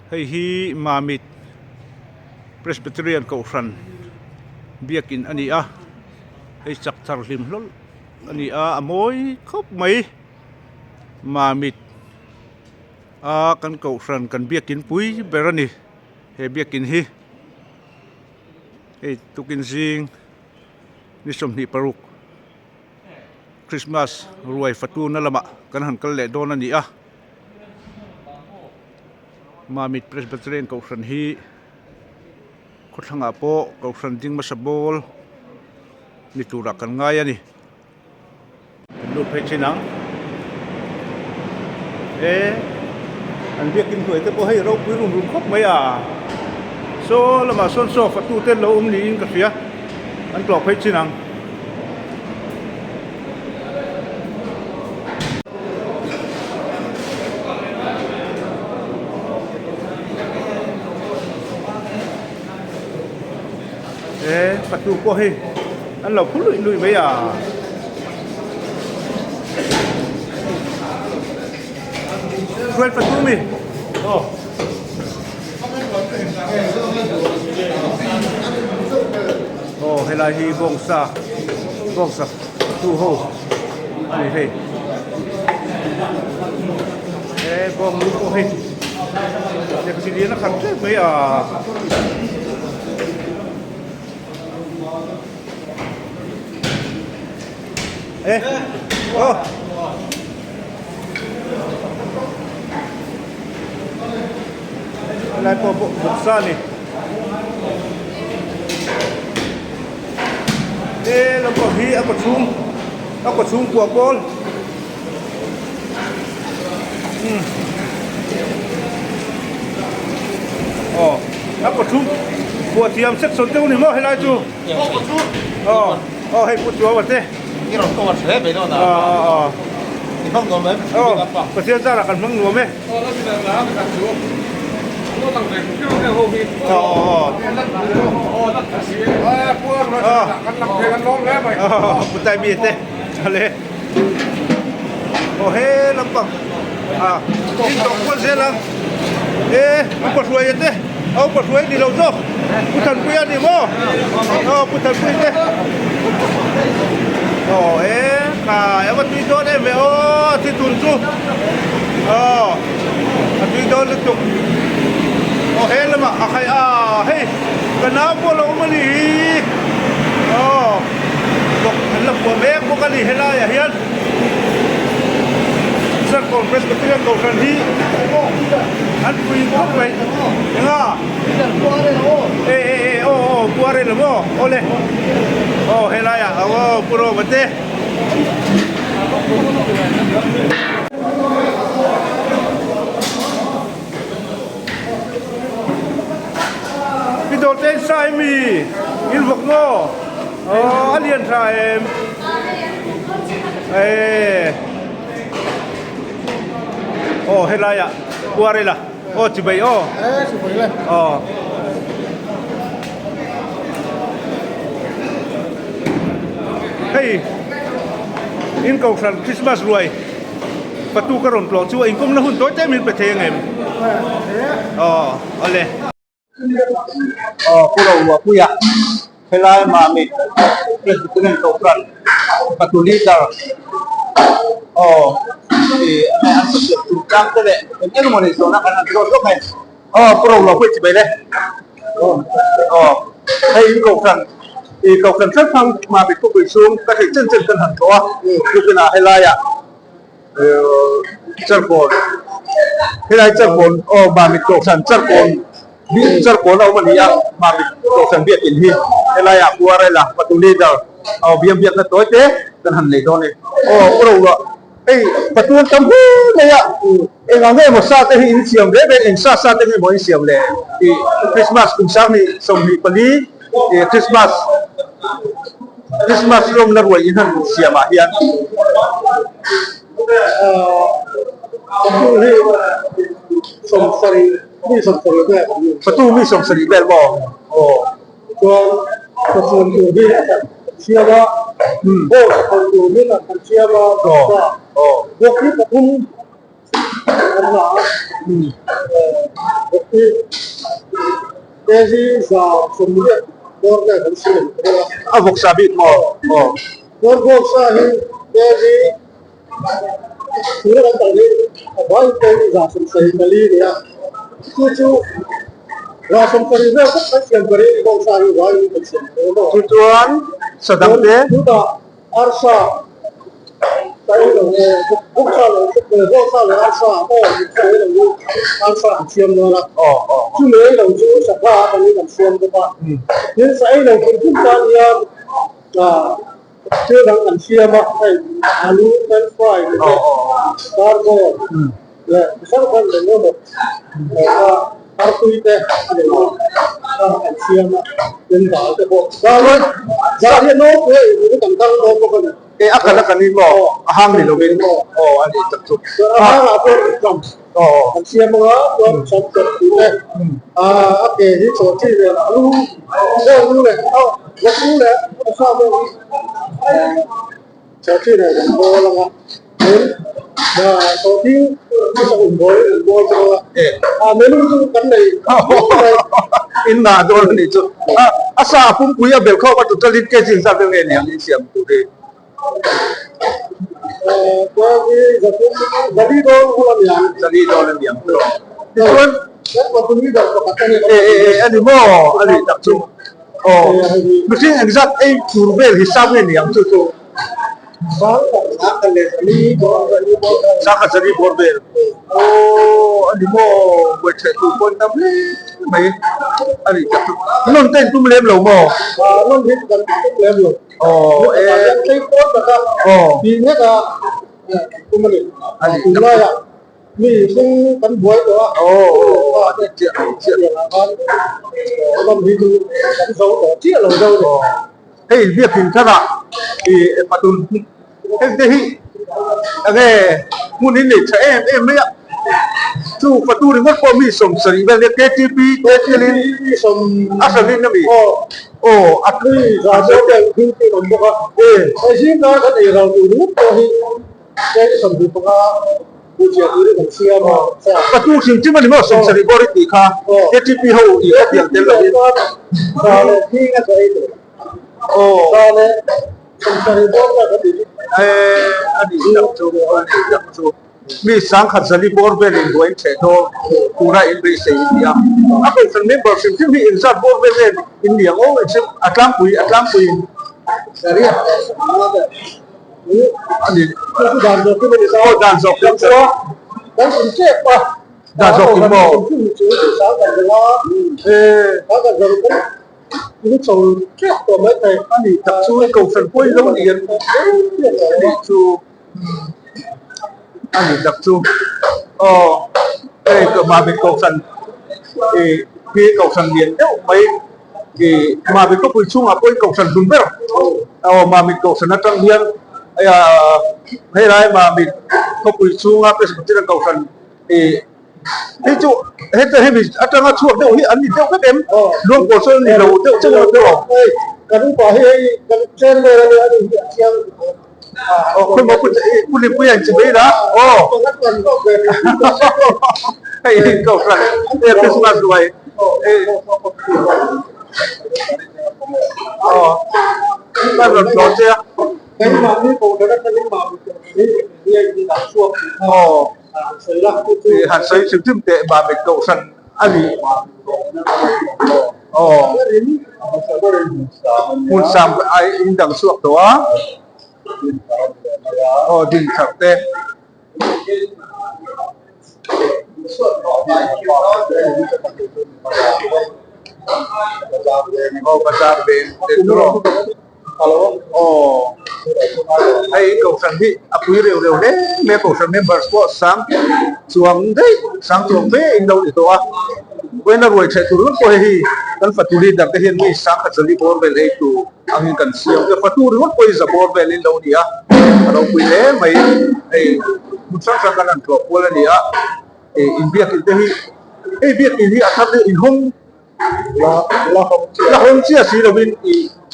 Hei hi Mamit Presbyterian Kohhran biakin a ni a, hei chak thar hlim hlawl a ni a, a mawi khawp mai. Mamit a kan Kohhran kan biakin pui ber a ni he biakin hi. Hei tukin zing ni 26. Christmas ruai fatuna lamah kan han kal leh dawn a ni a, Mamit Presbyterian Kohhran hi khawthlangah pawh Kohhran ding hmasa bawl ni turah kan ngai a ni. Kan lut phei thin ang e an biakin hnuai te pawh hei ropui rum rum khawp mai a, saw lamah sawn saw fatu te an lo awm niin ka hria an tlawh phei thin ang. E fatu pawh hei an lo phu luih luih mai a. Hruai fatu mi aw. Aw helai hi bawngsa bawngsa tu ho a ni hei he bawng lu pawh hei lehkha lian a khat tlem mai a. E aw. Helai pawh pawh vawksa a ni. E lampang hi a kawchhung a kawchhung kuah pawl umm aw a kawchhung kuah thiam section deuh a ni maw helai chu aw aw hei pu chuau a te. I rawn cover hle mai dawn a. Aw aw aw. I hmang nuam em? Aw Pathian zarah kan hmang nuam e. Aw aw aw. Aw Pu Tai Mi te chale. Aw he lampang a in tawh kual zel ang. E upa hruai te a upa hruai ni lo zawk Pu Thanpui a ni maw? Aw Pu Thanpui te aw e khai a va tui dawn em ve aw a thi tun chu aw a tui dawn lutuk aw he lamah a khai a hei ka nau pawh a lo awm a ni hi aw bawk an la puah mek bawk a ni helaiah hian. Serkawn Presbyterian Kohhran hi an pui khawp mai enga e e e aw aw pu Arel maw awle aw helai ah aw pu Roma te. Pi Dawrte in sa em i in vawk maw aw a lian tha em e aw helai ah kuar ila aw chibai aw aw hei in kohhran Christmas ruai. Patu ka rawn tlawh chu a inkawmna hun tawi te min pe thei ang em? Aw, awle. Aw, Pu Rohluapuia, helai Mami Presbyterian Kohhran Patu Leader, aw, i an sawifiah chungchang te leh eng eng emaw neihzawhna kan han zawt lawk hei. Aw, Pu Rohluapuia chi mai le. Aw, hei in Kohhran, i Kohhran hrang hrang Mami khawpui chhung ka theih chen chen kan han tlawh a, tukinah helaiah Charkawn, helai Charkawn aw Mamit Kohhran Charkawn Charkawn a awm a ni a, Mamit Kohhran biakin hi helaiah Puarela Patu Leader aw biam biakna tawi te kan han nei dawn a ni. Aw Pu Rohluah, hei Patu an tam hle mai a, eng ang emaw sa te hi in siam ve ve, eng sa sa te nge maw in siam le tih Christmas kum 2024 ih Christmas Christmas lawmna ruai in han siam ah hian Fatu mi 70 vel maw aw Chuan pathian tur hi a kan siam a aw pathian tur hi a kan siam a bawk hi pathum. kan la a, vawk hi kg 180 bawr vel kan siam bawk a. A vawksa bik maw? Aw. Chuan vawksa hi kg thir kan talh hi a vai pawhin 174 a ni a, chu chu 170 vel vek kan siam ka ring vawksa hi vaiin kan siam tawh maw? Chu chuan sadang te. Chutah arsa ka ei lo nge vawksa leh vawksa leh arsa aw vawksa ei lo hi arsa an siam dawn a, chumi ei lo chu sangha atangin an siam bawk a, tin sa ei lo hrim hrim tan hian Thil dang kan siam a, hei alu french fry leh burger leh chi hrang hrang eng emaw kha artui te a ni lo a kan siam a, tin dal te pawh dal hi dal hi a nawlpui a inhmu kan kal dawn bawk a ni. E a kal a kan in maw a hang ni lovin aw a ni tak chu a hangah pawh ram kan siam anga chuan sam chawp tih te a ke hi chaw chi vel alu bawng lu leh vawk lu leh a sa bawk hi chaw chi nen kan bawl anga tin chaw thing chu ka um bawl in bawl bawk anga menu chu kan nei in ngah dawn a nih chu a sa pumpui a belh khawp a total in kg zat vel nge niang in siam tur hi. Zali dawn a niang tichuan e e e a ni maw a nih tak chu aw mihring engzat ei tur vel hisap nge niang chu chu sangkhat zali bawr vel aw a ni maw buaitheh tur pawh an tam hle mai a nih tak chu nawn te in tum lem lo maw. Aw e aw a ni aw a ni chiah a ni chiah aw hei biakin tharah ih patun heng te hi enge hmun in nei tha em em mai a chu fatu ringawt pawh mi 70 vel nia ktp te thilin a hranin a mi aw a fatu hrim hrim a ni maw 70 bawr i tih kha ktp ho ih a piang tel lovin aw. A nih tak chu a nih tak chu mi 10,000 bawr vel in buai in theh dawn tura in beisei in nia a kohhran member hrim hrim hi inzat bawr vel nge in ni ang aw a tlangpui a tlangpui in a ni aw dan zawk kim chu dan zawk kim maw A nih tak chu kohhran pawh hi lo lian a nih chu a nih tak chu aw hei Mamit kohhran ih hi kohhran lian deuh mai ih Mamit khawpui chhungah pawhin kohhran hlun ber aw Mamit kohhran atang hian helai Mamit khawpui chhunga Presbyterian kohhran ih. Hei chu heta hemi atanga chhuak deuh hi an ni deuh vek em? Luangkaw sawn an ni lo deuh chauh a deuh ang. Hei kan upa hi hei kan chen vel a nia ani hi a chiang Aw khawi maw pu Lipuia in chimei la aw hei hi kohhran e Christmas ruai aw ka rawn tlawh che a. Aw. Han sawi hrim hrim teh Mamit Kohhran a ni aw hmun sam a in dang chhuak tawh a aw din thar te. Aw bazar veng te chu aw hei kohhran hi a pui reuh reuh hle mai a kohhran members pawh sang chuang daih sang chuang fe in lo ni tawh a vawiin a ruai theih tur ringawt pawh hei kan fatu leader te hian mi 10,000 bawr vel ei tur angin kan siam a fatu ringawt pawh hi za bawr vel in lo ni a a ropui hle mai hei hmun hrang hrang kan han tlawh kual a ni a ih inbiakin te hi hei biakin hi a thar deuh inhawng. La hawng chiah si lovin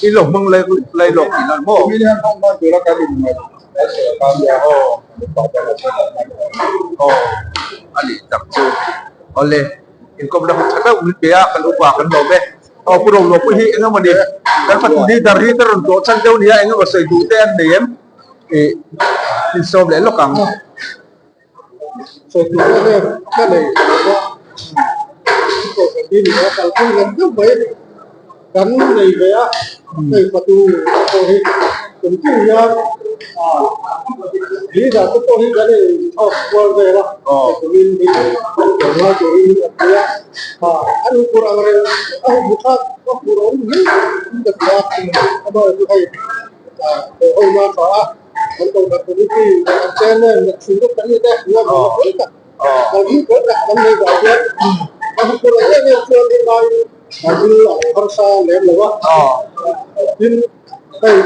i lo hmang lai lawk tih nan maw? Aw a nih tak chu awle inkawmna hun tha deuh min pe a kan upa kan lawm e aw pu Roluah pawh hi eng emawni kan fatu leader hi ka rawn tlawh chhan deuh nia eng emaw sawi duh te an nei em ih insawm leh lawk ang. Sawi tur em em ka nei lo a, kohhran hi ni a kalpui lem deuh mai kan nei ve a, hei fatu pawh hi kum tin hian leader te pawh hi kan inchhawk kual vel a, hei kumin hi kan ngai turin an ti a, an huphurh ang reng a huphurh thlak a huphurh awm hle in ka ti a, amaherawhchu hei ho na tha a. Kan kohhran committee an chairman leh chhungkaw kan ni te hian min la tak kalpui pawl tak kan nei vang hian a huphurh ang em em chuan rinaiin a thil a lo harsa lem lo a tin hei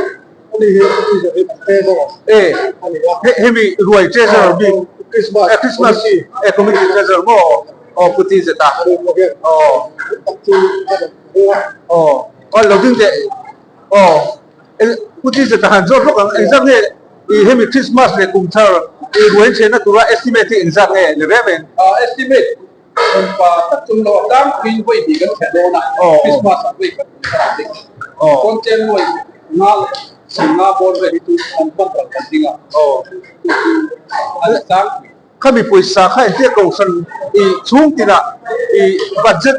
ani hi a ti zawh hi kan treasurer a ni a hemi ruai treasurer bik Christmas Christmas e committee treasurer maw aw pu ti zeta ani pawh hian aw tak chu a rawn hmu a aw aw lo ding teh aw Pu Jesus a han zawt lawk ang, engzat nge i hemi Christmas leh kum thar i ruai chhenna tura estimate hi engzat nge ni rem em? Estimate rawn pa tak chung lo a tlangpuiin vawi hnih kan thlen dawn a, Christmas ah vawi khat kum thar ah ding. Content vawi nga leh sawmnga bawr vel hi chu an hman ral kan ding a, chu chu a ni tlangpui. Khami pawisa kha engtia kohhran i chhung tinah i budget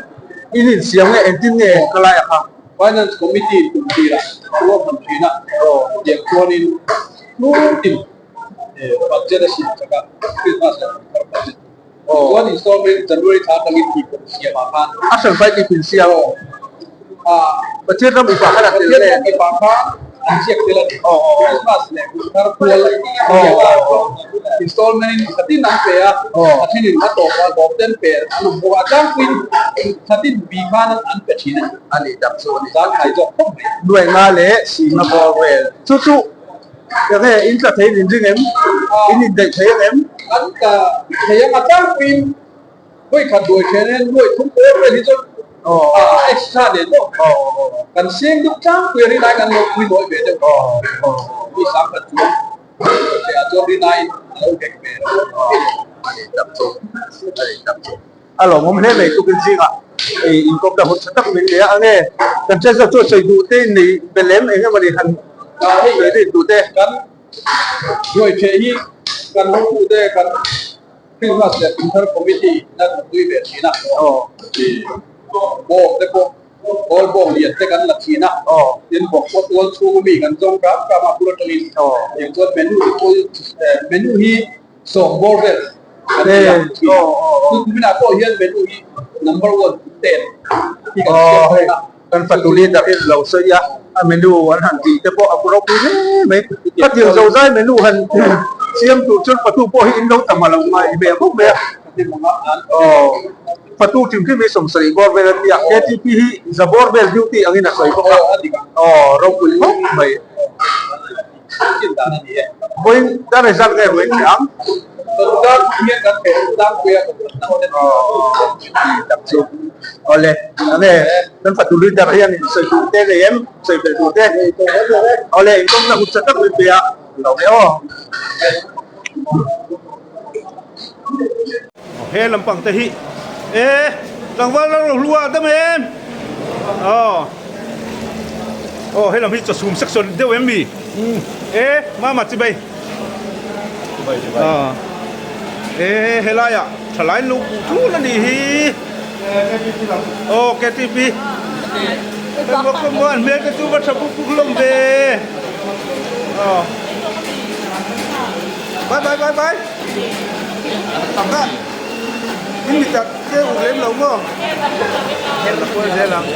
in insiam nge engtin nge ka lai a kha? Finance Committee in kum tirah ruahman thin a, tiang chuanin chhung tin budget a siam chak a, Christmas leh kum thar budget. Chuan installment January thla atangin tih kum siam ah khan. A hran fai tih pin siam. Pathian ram ipa khan a tel nge? Pathian ram ipa khan an ziak tel a ni. Christmas leh kum thar pual installment in thlatin an pe a, thlatin in a tawp a zawm te an pe an awm bawk a, a tlangpuiin thlatin bi khan an pe thin a ni. A nih tak chu a ni. Zan khai zawk khawp mai. Nuai nga leh sima bawr vel. Chu chu enge in tla thei in ring em? In indaih thei ang em? An tla thei ang a tlangpuiin Vawi khat buai then hian nuai thum pawl vel hi chuan a extra nen maw kan seng deuh tlangpui a rinai kan lo pui nawi ve deuh mi sang khat chuan hreh ah chuan rinai a lo hek ve A lawmawm hle mai tukin zingah ei inkawpna hun tha tak min nei a ange kan treasure chu a sawi duh te in nei belh em eng emawni han sawi rin duh te kan buai hreh hi kan hotute kan Christmas leh Kumthar Committee in a rawn nui ve thin a, bawng te pawh kawl bawng lian te kan la thin a, tin bawk pawh tual chhung ami kan zawng ram ram a bul atangin tiang chuan menu te pawh hi menu hi sawm bawr vel kan ti a thin a, chu kuminah pawh hian menu hi number one ten hi kan siam dawn a. Kan fatu leader hi lo sawi a, a menu an han tih te pawh a ropui hle mai. Khatiang zozai menu han siam tur chuan fatu pawh hi in lo tam a lo ngai ve khawp mai a. Aw, fatu hrim hrim hi sawmsarih bawr vel a nia, KTP hi za bawr vel duty angin a sawi bawk a. Aw, ropui khawp mai. Vawiin dar result nge vawiin che ang? Tak chu awle enge kan fatu leader hian in sawi duh te nei em sawi fel duh te awle inkawmna hun tha tak min pe a lo ve aw. He lampang te hi e tlangval ro ro hlua dam em aw aw he lam hi chawchhum section deuh em mi e mama chi bai aw e helai ah thalai lo kuh thul a nih hi aw ktp an hmel te chu va tha buk buk hlawm ve aw bye bye bye bye. Ka in mi tak che u lem lo maw ka kual zel ang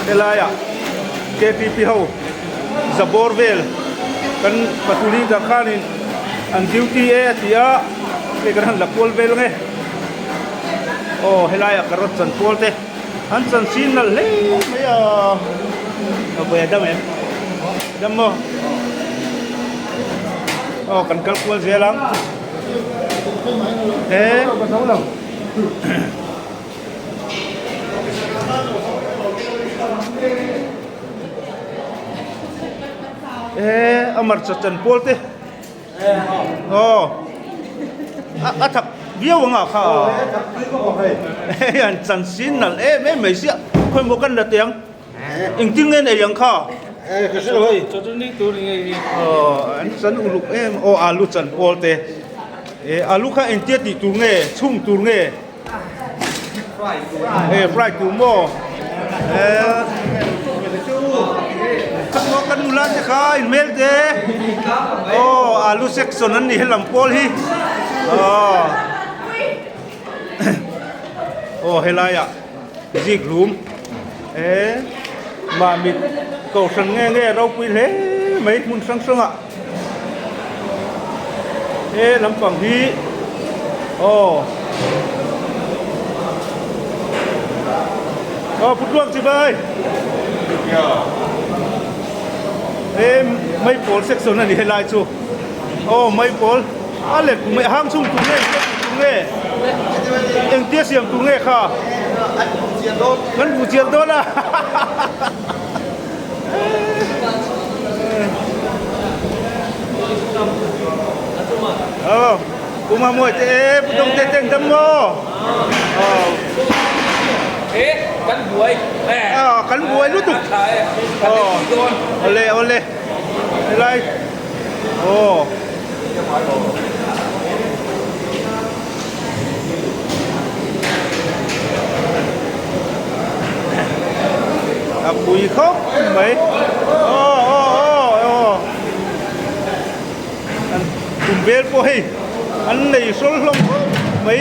helai ah ktp ho zabawr vel kan patuli dah khanin an duty e a ti a hei kan han la kual vel ange aw helai ah carrot chan kual te. An chan sin nalh hle mai a, a vawi a dam em? Dam maw? Aw kan kal kual zel ang. He E a hmarcha chan pawl te aw a thak viau ang ah kha hei an chan sin nalh em em mai sia khawi maw kan la teh ang engtin nge an ei ang kha aw an chan uluk em aw alu chan pawl te e alu kha engtia tih tur nge chhung tur nge. Hei fry tur maw eh chakmaw kan nula te kha in hmel te aw alu section an ni helam pawl hi aw aw helai ah zik hlum eh mahmit kohhran nge nge ropui hle mai hmun hrang hrang ah. He lampang hi aw aw putluak chi bai he mai pawl section ani helai chu aw mai pawl a let mai hang chhung tur nge tur nge engtia siam tur nge kha kan buh chian dawn a. Kuma muai te e putong te teng dam maw e kan buai a kan buai lutuk ole ole helai aw A pui khawp mai aw aw aw aw an kum vel pawh hei an nei hrawl hlawm khawp mai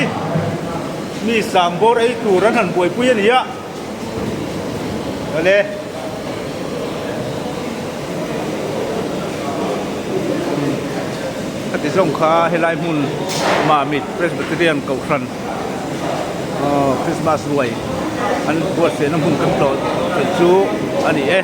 mi sang bawr ei tur an han buaipui a ni a awle. Khati zawng kha helai hmun Mamit Presbyterian Kohhran Christmas ruai an buatsaihna hmun kan tlawh theih chu a ni e.